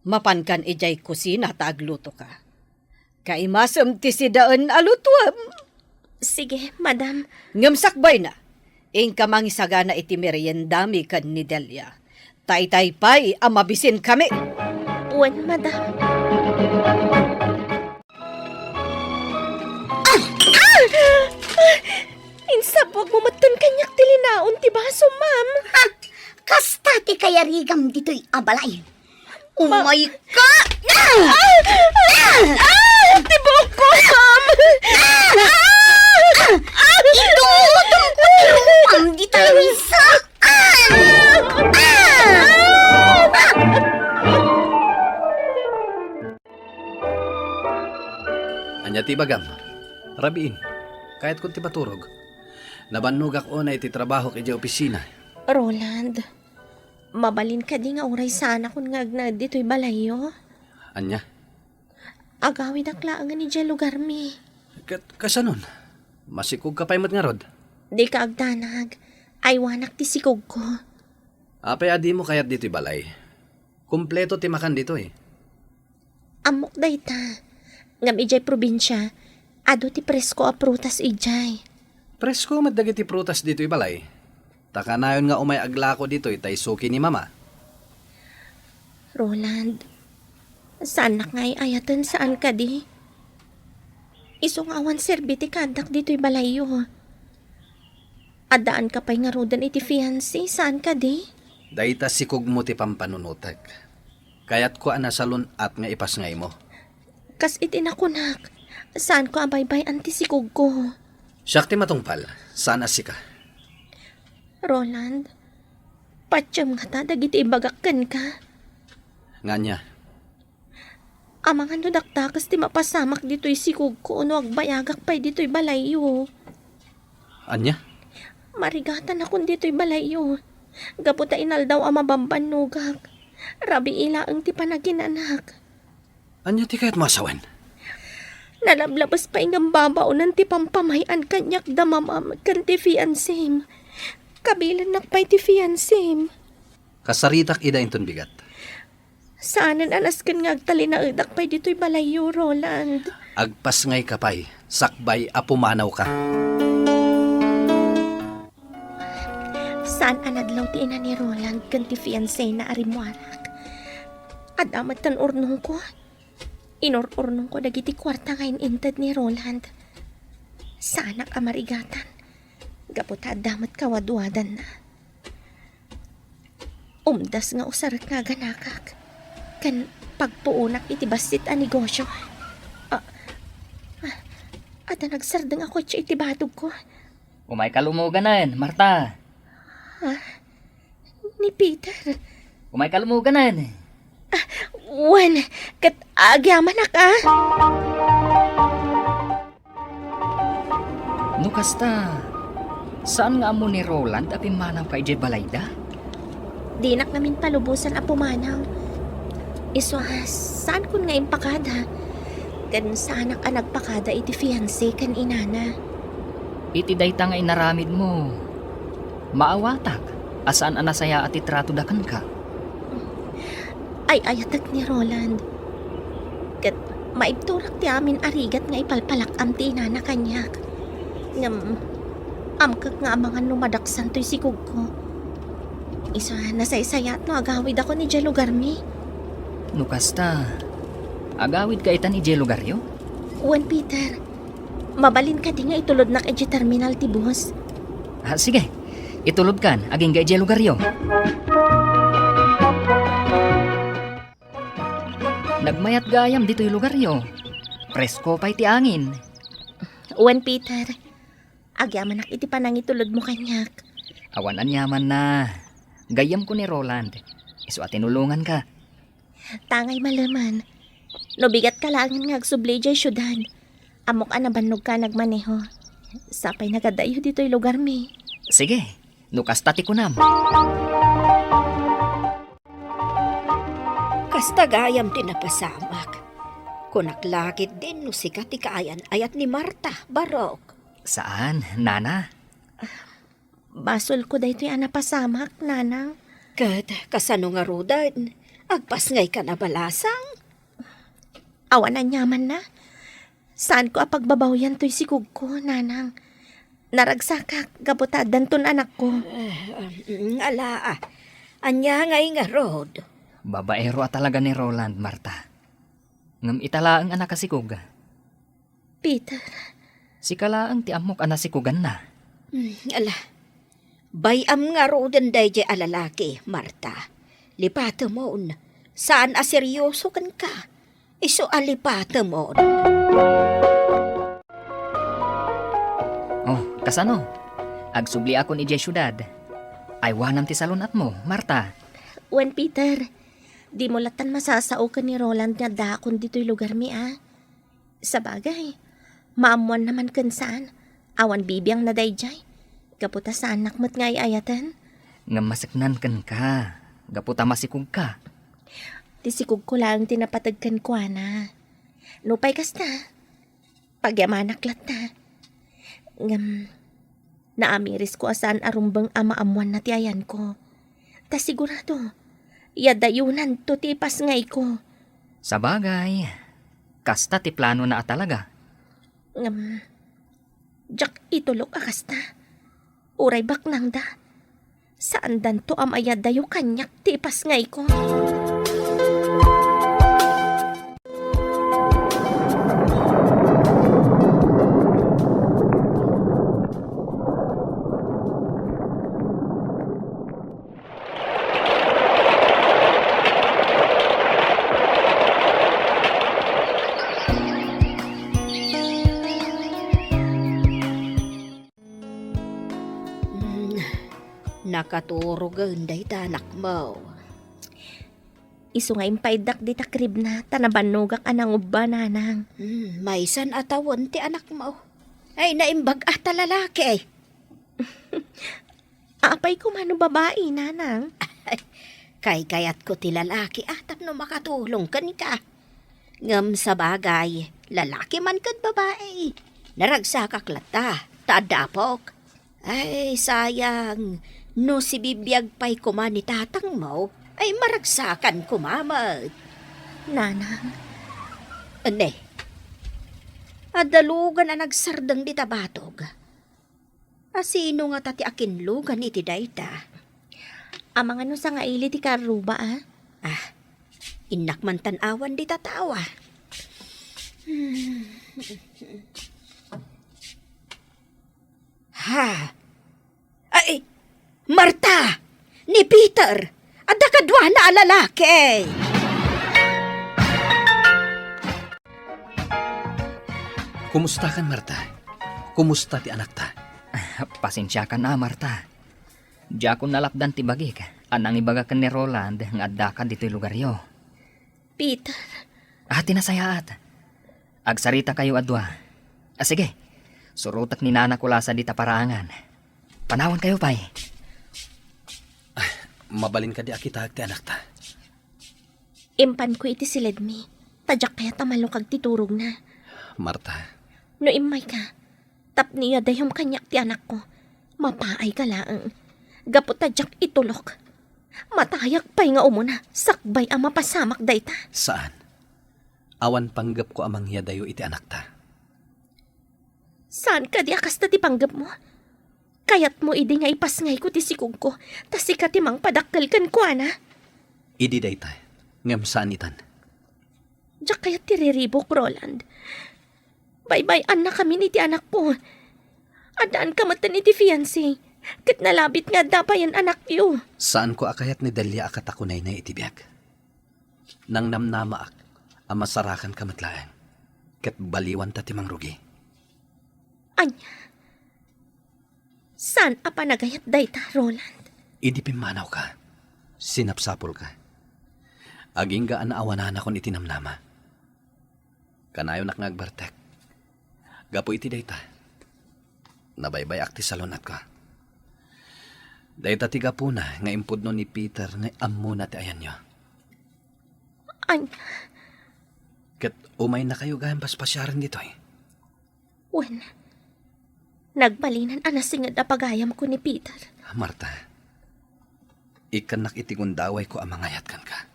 mapankan idiay kusina ta aglutoka. Kaimasem ti sidaen a lutuem. Sige, madam. Ngem sakbayna, inka mangisagana iti meriendami ken ni Delia. Taytay pay a mabisinkami. Wen, madam. Ah! Ah! Insabwagmo metten kaniak ti linaon ti baso, ma'am. Ha? Kasta ti kayarigam ditoy a balay. Ma- Umay ka! Ah! Ah! Ah! Ti buokko, ma'am! Ah! Ah! Idumdum ko ti rupam ditoy a saan! Ah! Ah! Ania ti ibagam? Rabiin, kayatko ti maturog. Nabannogak unay iti trabahok idiay opisina. Roland, mabalin kadi nga uray saanakon nga agnaed ditoy balayyo? Ania? Agawidak laengen idiay lugarmi. Ket kasanon? Masikogka pay met ngarud? Dika agdanag. Aywanak ti sikogko. Apay a dimo kayat ditoy balay? Kompleto ti makan ditoy. Ammok dayta. Ngem idiay probinsia, adu ti presko a prutas idiay. Presko met dagiti prutas ditoy balay. Ta kanayon nga umay aglako ditoy ta isuki ni Mama. Roland, saannak nga ay-ayaten, saan kadi? Isu nga awan serbi ti kaaddak ditoy balayyo. Addaanka pay ngaruden iti fiancé, saan kadi? Dayta sikugmo ti pampanunotek. Kayatko a nasalun-at nga ipasngaymo. Kas iti nakunak, saanko a baybay-an ti sikugko. Siak ti matungpal, saan a sika. Roland, patiem ngata dagiti ibagak kenka. Nga ania? Amangan no dakdakes ti mapasamak ditoy sikugko no agbayagak pay ditoy balayyo. Ania? Marigatanakon ditoy balayyo. Gapu ta inaldaw a mabambannogak. Rabii laeng ti panaginanak. Ania ti kayatmo a sawen? Nalablabes pay ngem babaonen ti pampamay-an kaniak da mamam ken ti fiancém. Kabilennak pay ti fiancém. Kasaritak ida inton bigat. Saanen a nasken nga agtalinaedak pay ditoy balayyo, Roland. Agpasngayka pay, sakbay a pumanawka. Saan a nadlaw ti ina ni Roland ken ti fiancéna a rimmuarak. Adda met ti urnongko. Inur-urnongko dagiti kuarta nga in-inted ni Roland. Saanak a marigatan. Gapu ta adda met kawadwadanna. Umdas nga usarek nga aganakak ken pagpuonak iti bassit a negosio. Ah, ah, adda nagsardeng a kotse iti batogko. Umayka lumoganen, Marta. Ha? Ni Peter? Umayka lumoganen. Ah, wen, ket agyamanak, ah. No kasta, saan nga ammo ni Roland a pimmanawka idiay balayda? Dinak ngamin palubosan a pumanaw. Isu a, saankon nga impakada. Ken saanak a nagpakada iti fiancé ken inana. Iti dayta nga inaramidmo, maawatak a saan a nasayaat ti tratoda kenka. Ay-ayatek ni Roland. Ket maibturak ti amin a rigat nga ipalpalak-am ti inana kaniak. Ngem, amkek nga amangan no madaksan toy sikugko. Isu a, nasaysayaat no agawidakon idiay lugarmi. No kasta, agawidka itan idiay lugaryo? Wen, Peter. Mabalin kadi nga itulodnak idiay terminal ti bus? Ah, sige. Itulodkan, agingga idiay lugaryo. Nagmayat gayam ditoy lugaryo. Presko pay ti angin. Wen, Peter. Agyamanak iti panangitulodmo kaniak. Awan aniamanna. Gayyemko ni Roland. Isu a tinulonganka. Tangay maleman. No bigatka laengen nga agsubli idiay siudad, ammok a nabannogka a nagmaneho. Sapay nagadayo ditoy lugarmi. Sige, no kasta ti kunam. Kasta gayam ti napasamak. Kunak la ketdin no sika ti kaayan-ayat ni Marta, Barok. Saan, nana? Basolko daytoy a napasamak, nanang. Ket kasano ngaruden? Agpasngaykan a balasang? Awan aniamanna. Saanko a pagbabawian toy sikugko, nanang. Naragsakak gapu ta addanton anakko. Eh, um, ala, ah. Ania ngay ngarud? Babaero a talaga ni Roland, Marta. Ngem ita laeng a nakasikog. Peter. Sika laeng ti ammok a nasikuganna. Hmm, ala. Bay-am ngaruden daydiay a lalaki, Marta. Lipatemon. Saan a serioso kenka. Isu a lipatemon. Oh, kasano? Agsubliakon idiay siudad. Aywanam ti salun-atmo, Marta. Wen, Peter. Dimo lattan masasao ken ni Roland nga addaakon ditoy lugarmi, a? Sabagay, maammoanna man ken saan, awan bibiangna daydiay. Gapu ta saannak met nga ay-ayaten. Ngem maseknan kenka, gapu ta masikogka. Ti sikogko laeng ti napateg kenkuana. Nupay kasta, pagyamanak latta. Ngem, naamirisko a saan a rumbeng a maammoanna ti ayanko. Ta sigurado, yadayonanto ti ipasngayko. Sabagay, kasta ti planona a talaga. Ngem, diak itulok a kasta. Uray baknangda, saandanto a mayadayo kaniak ti ipasngayko. Nakaturogen dayta anakmo. Isu nga impayddak dita kribna, ta nabannogak a nangubba, nanang. Hmm, maysan a tawen ti anakmo. Ay, naimbag a ta lalaki. Apay koma no babai, nanang? Kaykayatko ti lalaki a tapno makatulong kenka. Ngem sabagay, lalaki man ken babai, naragsakak latta, ta adda apok. Ay, sayang, no sibibiag pay koma ni tatangmo, ay maragsakan koma met. Nanang. Ne, adda lugan a nagsardeng dita batog. A sino ngata ti akinlugan iti dayta? Amangan no sangaili ti karruba, a? Ah, innak man tan-awan dita tao, a. Hmm. Ha? Ay, Marta! Ni Peter! Adda kaduana a lalaki! Kumustakan, Marta? Kumusta ti anakta? Ah, pasensiakan a, Marta. Diakon nalapdan ti bagik a nangibaga ken ni Roland nga addaka ditoy lugaryo. Peter. Ah, ti nasayaat. Agsaritakayo a dua. Ah, sige. Surotek ni Nana Kulasa dita paraangan. Panawankayo pay. Ah, mabalin kadi a kitaek ti anakta? Impanko iti siledmi, ta diak kayat a malukag ti turogna. Marta. No immayka, tapno iyadayom kaniak ti anakko, mapaayka laeng. Gapu ta diak itulok. Matayak pay nga umuna, sakbay a mapasamak dayta. Saan. Awan panggepko a mangyadayo iti anakta. Saan kadi a kasta ti panggepmo? Kayatmo idi nga ipasngayko ti sikogko, ta sika ti mangpadakkel kenkuana? Idi dayta, ngem saan itan. Diak kayat ti riribuk, Roland. Baybay-annakamin iti anakko. Addaanka metten iti fiancé, ket nalabit nga adda payen anakyo. Saanko a kayat ni Delia a katakunaynay iti biag. Nangnamnamaak a masarakanka met laeng, ket baliwanta ti mangrugi. Ania? Saan a panagayat dayta, Roland? Idi pimmanawka, sinapsapulka. Agingga a naawananakon iti namnama. Kanayonak nga agbartek. Gapu iti dayta, nabaybay-ak ti salun-atka. Dayta ti gapuna nga impudno ni Peter nga ammona ti ayanyo. Ania? Ket umaynakayo gayam paspasiaren ditoy. Wen, nagbalinan a nasinged a pagayamko ni Peter. Marta, ikkannak iti gundawayko a mangayat kenka.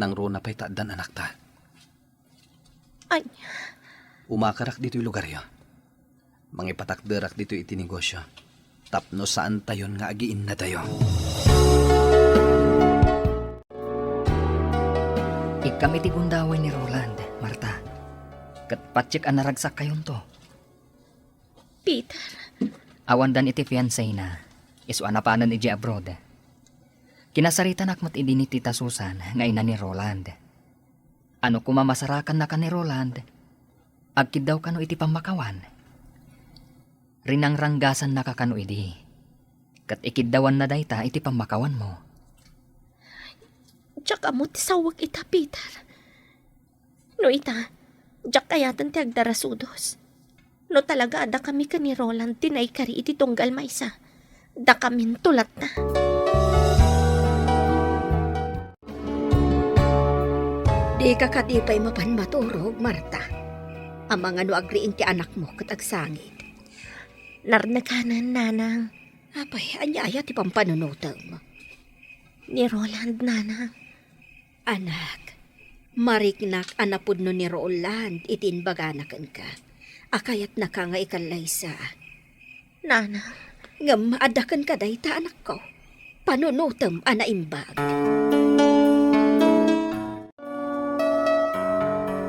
Nangruna pay ta addan anakta. Ania? Umakarak ditoy lugaryo. Mangipatakderak ditoy iti negosyo tapno saantayon nga agiinnadayo. Ikkam iti gundaway ni Roland, Marta. Ket patiek a naragsakkayonto. Peter. Awandan iti fiancéna, isu a napanen idiay abroad. Kinasaritanak met idi ni Tita Susan nga ina ni Roland. Ano koma masarakannaka ni Roland? Agkiddawkano iti pammakawan? Rinangranggasannaka kano idi, ket ikiddawanna dayta iti pammakawanmo. Diak ammo ti sawek ita, Peter. No ita, diak kayaten ti agdarasudos. No talaga a dakami ken ni Roland ti naikari iti tunggal maysa, dakaminto latta. Dika kadi pay mapan maturog, Marta? Amangan no agriing ti anakmo ket agsangit. Narnekanen, nanang. Apay, ania aya ti pampanunotem? Ni Roland, nanang. Anak, mariknak a napudno ni Roland iti imbagana kenka a kayatnaka nga ikallaysa. Nanang. Ngem adda kenka dayta, anakko. Panunotem a naimbag.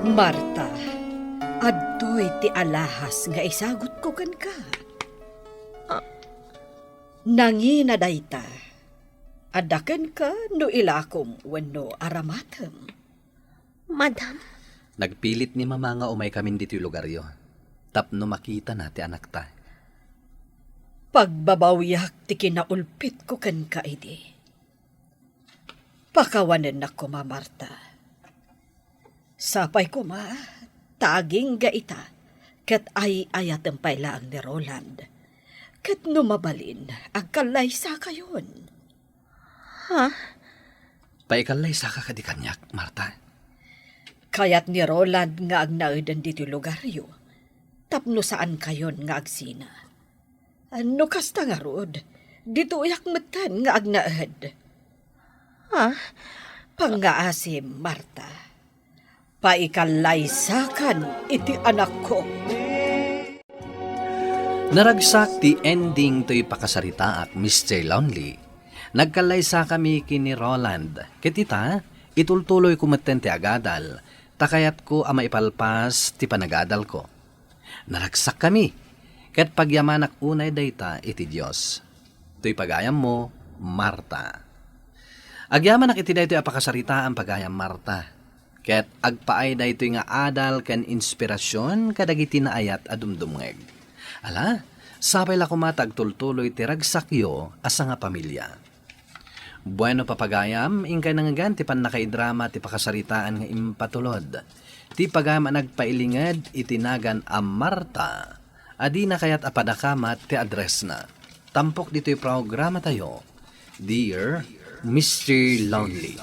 Marta, adtoy ti alahas nga isagutko kenka. Ah. Nangina dayta. Adda kenka no ilakom wenno aramatem. Madam. Nagpilit ni Mama nga umaykamin ditoy lugaryo tapno makitana ti anakta. Pagbabawiak ti kinaulpitko kenka idi. Pakawanennak koma, Marta. Sapay koma, ta agingga ita, ket ay-ayatem pay laeng ni Roland. Ket no mabalin, agkallaysakayon. Ha? Paikallaysaka kadi kaniak, Marta. Kayat ni Roland nga agnaeden ditoy lugaryo, tapno saankayon nga agsina. No kasta ngarud, ditoyak metten nga agnaed. Ha? Pangngaasim, Marta. Paikallaysakam iti anakko. Naragsak ti ending toy pakasaritaak, Mister Lonely. Nagkallaysakami ken ni Roland, ket ita, itultuloyko metten ti agadal, ta kayatko a maipalpas ti panagadalko. Naragsakkami, ket pagyamanak unay dayta iti Dios. Toy pagayammo, Marta. Agyamanak iti daytoy a pakasaritaan, pagayam Marta, ket agpaay daytoy nga adal ken inspirasion kadagiti naayat a dumdumngeg. Ala, sapay la koma ta agtultuloy ti ragsakyo a sangapamilia. Bueno, papagayam, inkay nangngegan ti pannakaidrama ti pakasaritaan nga impatulod. Ti pagayam a nagpailinged iti nagan a Marta, a dina kayat a padakamat ti addressna. Tampok ditoy programatayo, Dear Mister Lonely.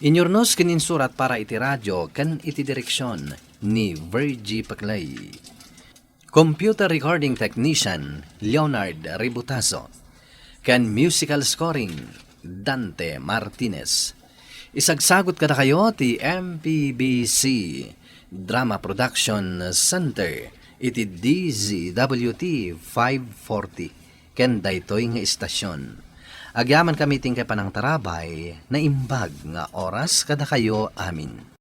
Inyurnos ken insurat para iti radio ken iti direksion ni Virgie Paclay. Computer Recording Technician, Leonard Ributazo, ken Musical Scoring, Dante Martinez. Isagsagut kadakayo ti M P B C Drama Production Center iti D Z W T five forty ken daytoy nga istasion. Agyamankami ti inkay panangtarabay, naimbag nga oras kadakayo amin.